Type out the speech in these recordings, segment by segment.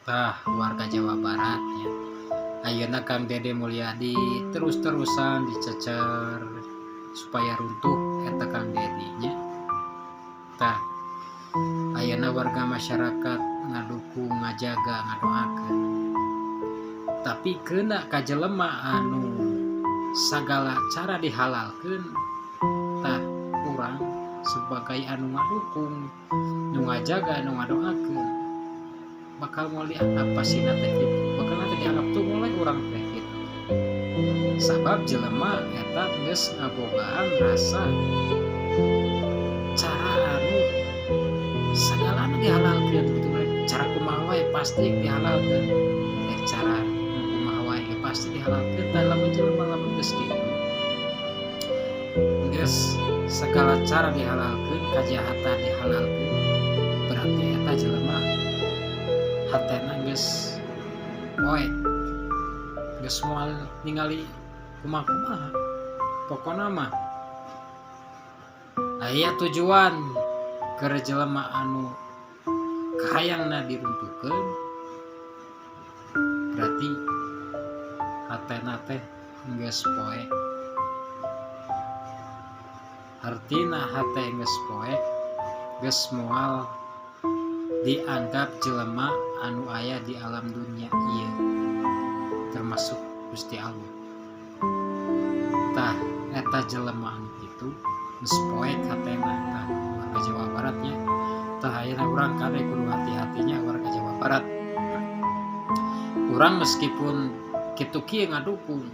Tah, warga Jawa Barat ya, ayeuna Kang Dedi Mulyadi terus-terusan dicecer supaya runtuh eta Kang Dedi nya. Tah, ayeuna warga masyarakat ngadukung, ngajaga, ngadoakeun, tapi kena ka jelema anu sagala cara dihalalkeun. Tah, urang sebagai anu ngadukung, nu ngajaga, nu ngadoakeun bakal moal dianggap pasina teh gitu, bakal nanti dianggap tuh mulai urang teh gitu, sabab jelema eta geus ngabogaan rasa cara anu sagalana dihalalkeun gitu. Cara kumaha wae pasti dihalalkeun, cara kumaha wae pasti dihalalkeun. Tah, lamun jelema lamun geus kitu, geus segala cara dihalalkeun, kajahatan dihalalkeun, berarti eta jelema hatena geus poek, geus moal ningali kumaha-kumaha. Pokona mah aya tujuan keur jelema anu kahayangna diruntuhkeun, berarti hatena teh geus poek. Artina hate geus poek, geus moal dianggap jelema anu aya di alam dunia ieu, termasuk Gusti Allah. Tah, eta jelema anu kitu geus poek hatena. Tah, warga Jawa Barat nya. Tah, ayeuna urang kade kudu hati-hatinya, warga Jawa Barat. Urang meskipun kitu kieu ngadukung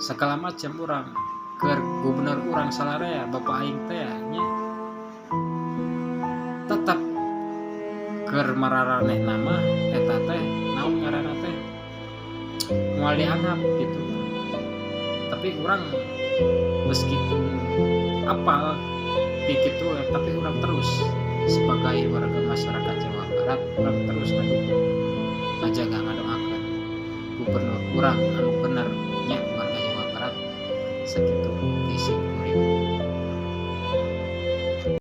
segala macam urang ke gubernur urang salarea, bapak aing teh nya, tetap keur mararaneh nama eta teh naon ngaranna teh moal dianggap gitu. Tapi urang meskipun apal gitu, tapi urang terus sebagai warga masyarakat Jawa Barat, urang terus ngedukung, ngajaga, ngadoakeun gubernur urang anu bener nya, warga Jawa Barat. Sakitu ti.